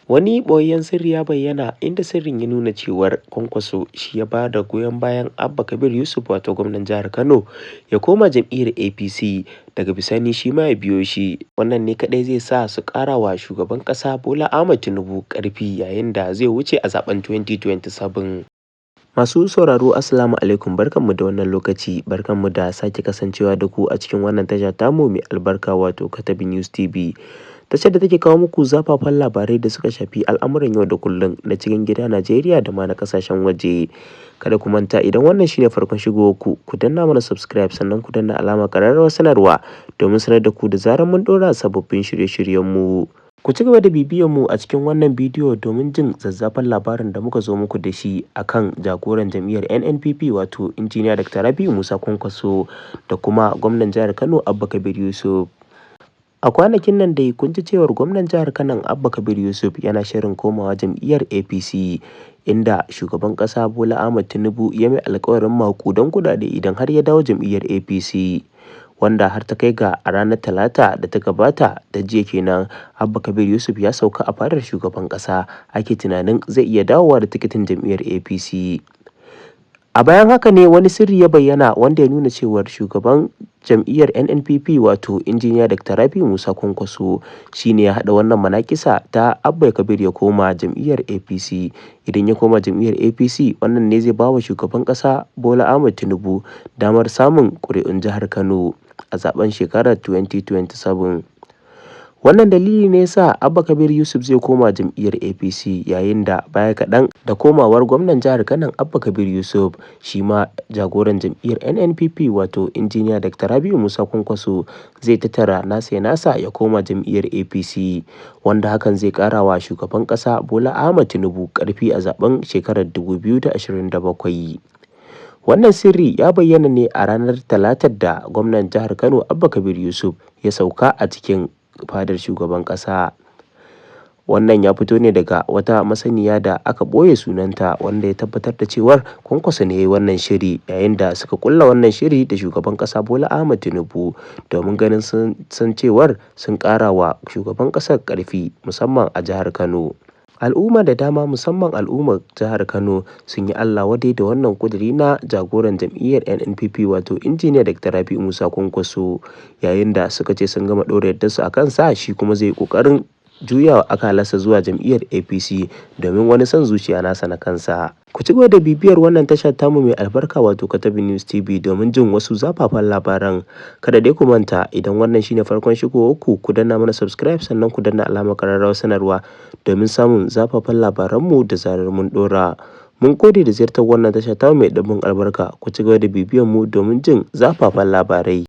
Wani ɓoyayyen sirri ya bayyana, inda sirrin ya nuna cewar Kwankwaso shi ya ba da goyon bayan Abba Kabir Yusuf, wato gwamnan jihar Kano, ya koma jam'iyyar APC, daga bisani shi ma ya biyo shi. Wannan ne kaɗai zai sa su ƙara wa shugaban ƙasa Bola Ahmed Tinubu ƙarfi yayin da zai wuce a zaɓen 2027. Masu sauraro, Assalamu alaikum, barkanmu da wannan lokaci, barkanmu da sake kasancewa da ku a cikin wannan tasha tamu mai albarka, wato Katabi News TV. Tashar da take kawo muku zafafan labarai da suka shafi al'amuran yau da kullum na cikin gida Najeriya da ma na kasashen waje. Kada ku manta, idan wannan shine farkon shigowar ku, ku danna mana subscribe, sannan ku danna alamar ƙararrawar sanarwa domin sanar da ku da zarar mun ɗora sababbin shirye-shiryenmu. Ku ci gaba da bibiyan mu a cikin wannan bidiyo domin jin zazzafan labarin da muka zo muku da shi akan jagoran jam'iyyar NNPP, wato Injiniya Dr. Rabi'u Musa Kwankwaso, da kuma gwamnan jihar Kano Abba Kabir Yusuf. A kwanakin nan dai kun ji cewar gwamnan jihar Kano Abba Kabir Yusuf yana shirin komawa jam'iyyar APC, inda shugaban ƙasa Bola Ahmed Tinubu ya mai alƙawarin maƙudan kuɗaɗe idan har ya dawo jam'iyyar APC. Wanda har ta kai ga a ranar Talata da ta gabata, ta jiya kenan, Abba Kabir Yusuf ya sauka a fadar shugaban ƙasa, ake tunanin zai iya dawowa da tikitin jam'iyyar APC. A bayan haka ne wani sirri ya bayyana wanda ya nuna cewar shugaban jam'iyyar NNPP, wato Injiniya Dr. Rabi'u Musa Kwankwaso, shi ne ya haɗa wannan manakisa ta Abba Kabir ya koma jam'iyyar APC. Idan ya koma jam'iyyar APC, wannan ne zai ba wa shugaban ƙasa Bola Ahmed Tinubu damar samun ƙuri'un jihar Kano a zaben shekarar 2027. Wannan dalili ne ya sa Abba Kabir Yusuf zai koma jam'iyyar APC, yayin da baya kaɗan da komawar gwamnan jihar Kano Abba Kabir Yusuf, shi ma jagoran jam'iyyar NNPP, wato Injiniya Dr. Rabi'u Musa Kwankwaso, zai tattara nasa ya nasa ya koma jam'iyyar APC, wanda hakan zai ƙara wa shugaban ƙasa Bola Ahmed Tinubu ƙarfi a zaben shekarar 2027. Wannan sirri ya bayyana ne a ranar Talatar da gwamnan jihar Kano Abba Kabir Yusuf ya sauka a cikin fadar shugaban ƙasa. Wannan ya fito ne daga wata masaniya da aka ɓoye sunanta, wanda ya tabbatar da cewar Kwankwaso ne ya yi wannan shiri yayin da suka ƙulla wannan shiri da shugaban ƙasa Bola Ahmed Tinubu domin ganin sun san cewar sun ƙara wa shugaban ƙasar ƙarfi, musamman a jihar Kano. Al'umma da dama, musamman al'ummar jihar Kano, sun yi Allah wadai da wannan ƙuduri na jagoran jam'iyyar NNPP, wato Injiniya Dr. Rabi'u Musa Kwankwaso, yayin da suka ce sun gama ɗora yardarsu a kansa, shi kuma zai yi ƙoƙarin juya akalarsa zuwa jam'iyyar APC domin wani son zuciya nasa na kansa. Ku ci gaba da bibiyar wannan tashar tamu mai albarka, wato Katabi News TV, domin jin wasu zafafan labaran. Kada dai ku manta, idan wannan shine farkon shigowar ku, ku danna mana subscribe, sannan ku danna alamar ƙararrawar sanarwa domin samun zafafan labaranmu da zarar mun ɗora. Mun gode da ziyartar wannan tasha tamu mai ɗimbin albarka. Ku ci gaba da bibiyar mu domin jin zafafan labarai.